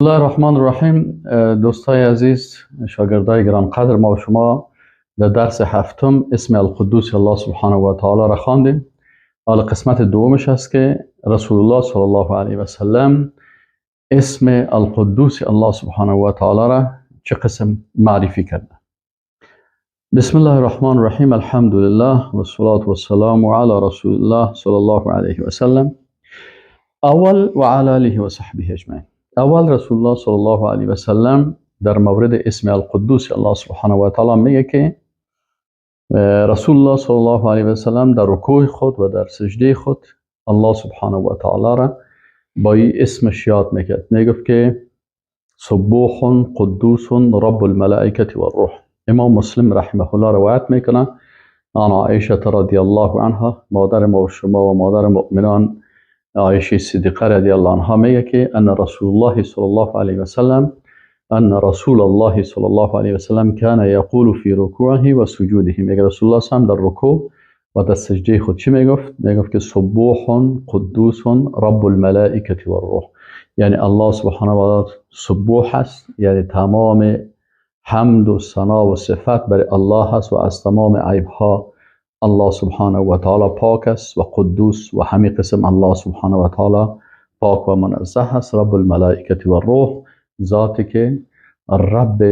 الله الرحمن الرحیم. دوستای عزیز، شاگردای گرانقدر، ما و شما در درس هفتم اسم القدوس الله سبحانه و تعالی را خواندیم. حالا قسمت دومش است که رسول الله صلی الله علیه و سلم اسم القدوس الله سبحانه و تعالی را چه قسم معرفی کرده. بسم الله الرحمن الرحیم. الحمد لله و الصلاة و السلام علی رسول الله صلی الله علیه و سلم اول و علی آله و صحبه اجمعین. اول رسول الله صلی الله علیه و سلم در مورد اسم القدوس الله سبحانه و تعالی میگه که رسول الله صلی الله علیه و سلم در رکوع خود و در سجده خود الله سبحانه و تعالی را با این اسمش یاد میکرد. میگفت که سبوح قدوس رب الملائکة و الروح. امام مسلم رحمه الله روایت میکنه عن عایشه رضی الله عنها، مادر ما و شما و مادر مؤمنان عایشه صدیقه رضی الله عنها، میگه که ان رسول الله صلی الله علیه و سلم كان یقول في ركوعه و سجوده. میگه رسول الله صلی در رکوع و در سجده خود چی میگفت؟ میگفت که سبوح قدوس رب الملائکة و الروح. یعنی الله سبحانه و تعالی سبوح است، یعنی تمام حمد و ثنا و صفت برای الله هست و از تمام عیب ها الله سبحانه و تعالی پاک است و قدوس و همه قسم الله سبحانه و تعالی پاک و منزه است. رب الملائکة و الروح، ذاتی که رب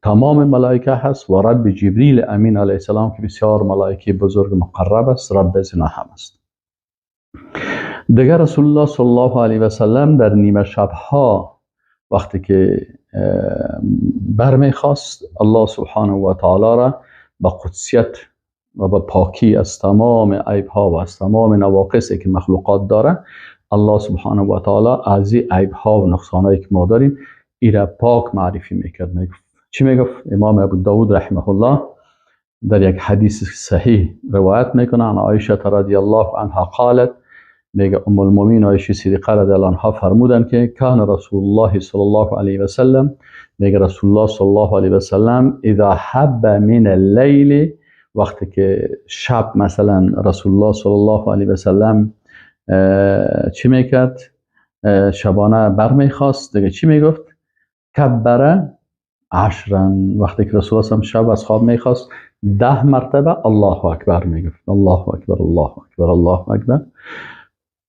تمام ملائکه هست و رب جبریل امین علیه السلام که بسیار ملائکه بزرگ مقرب است، رب ازینا هم است. دیگر رسول الله صلی الله علیه و سلم در نیمه شبها وقتی که برمیخواست، الله سبحانه و تعالی را با قدسیت و با پاکی از تمام عیب ها و از تمام نواقصی که مخلوقات داره، الله سبحانه و تعالی از این عیب ها و نقصان که ما داریم ایره پاک معرفی میکرد. میگفت چی میگفت؟ امام ابو داود رحمه الله در یک حدیث صحیح روایت میکنه عن عایشه رضی الله عنها قالت، میگه ام المؤمنین عایشه صدیقه رضی الله عنها فرمودن که کان رسول الله صلی الله علیه و سلم، میگه رسول الله صلی الله علیه و سلم، اذا هب من اللیل، وقتی که شب مثلا رسول الله صلی الله علیه و سلم چی میکرد؟ شبانه برمیخواست، دیگه چی میگفت؟ کبر عشرا. وقتی که رسول الله شب از خواب میخواست، 10 مرتبه الله اکبر میگفت: الله اکبر، الله اکبر، الله اکبر.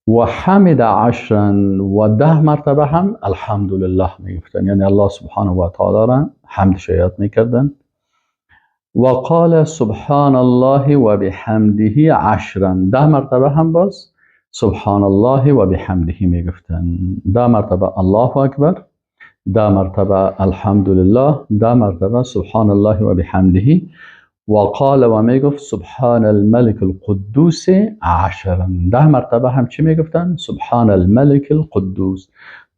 و حمد عشرا، و 10 مرتبه هم الحمدلله میگفتن، یعنی الله سبحانه و تعالی را حمد یاد میکردن. و قال سبحان الله و بحمده عشرا، 10 مرتبه هم باز سبحان الله و بحمده میگفتن. 10 مرتبه الله اکبر، 10 مرتبه الحمدلله، 10 مرتبه سبحان الله و بحمده. و قال، و میگفت سبحان الملك القدوس عشرا. 10 مرتبه هم چی میگفتن؟ سبحان الملك القدوس.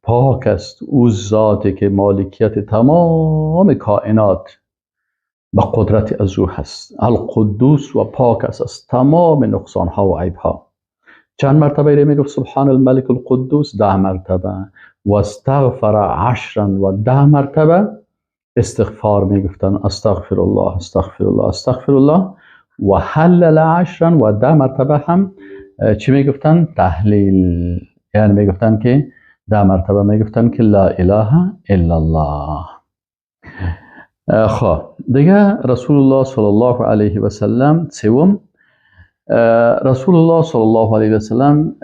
پاک است او ذاتی که مالکیت تمام کائنات به قدرت از او هست، القدوس، و پاک است از تمام نقصان ها و عیب ها. چند مرتبه میگفت سبحان الملك القدوس؟ 10 مرتبه. و استغفر عشرا، و 10 مرتبه استغفار میگفتن: استغفر الله، استغفر الله، استغفر الله. و هلل عشرا، و 10 مرتبه هم چی میگفتن؟ تهلیل، یعنی میگفتن که 10 مرتبه میگفتن که لا اله الا الله. خب، دیگه رسول الله صلی الله علیه و سلم، سوم، رسول الله صلی الله علیه و سلم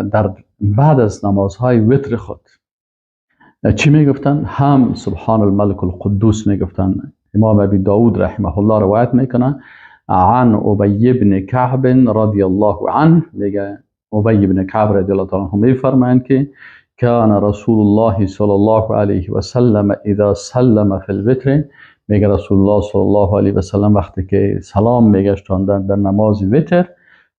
در بعد از نمازهای وتر خود چی میگفتن؟ هم سبحان الملك القدوس میگفتن. امام ابی داود رحمه الله روایت میکنه عن ابی بن کعب رضی الله عنه، میگه ابی بن کعب رضی الله عنه میفرمایند که كان رسول الله صلی الله علیه و سلم اذا سلم في الوتر، میگه رسول الله صلی الله علیه و سلم وقتی که سلام میگشتاندن در نماز وتر،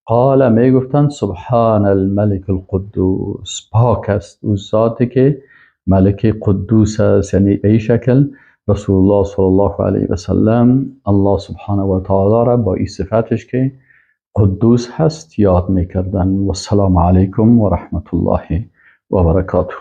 قال، میگفتند سبحان الملك القدوس، پاک است او ذاتی که ملک قدوس است. یعنی به این شکل رسول الله صلی الله علیه و سلم الله سبحانه و تعالی را با این صفتش که قدوس هست یاد میکردن. و السلام علیکم و رحمت الله و برکاته.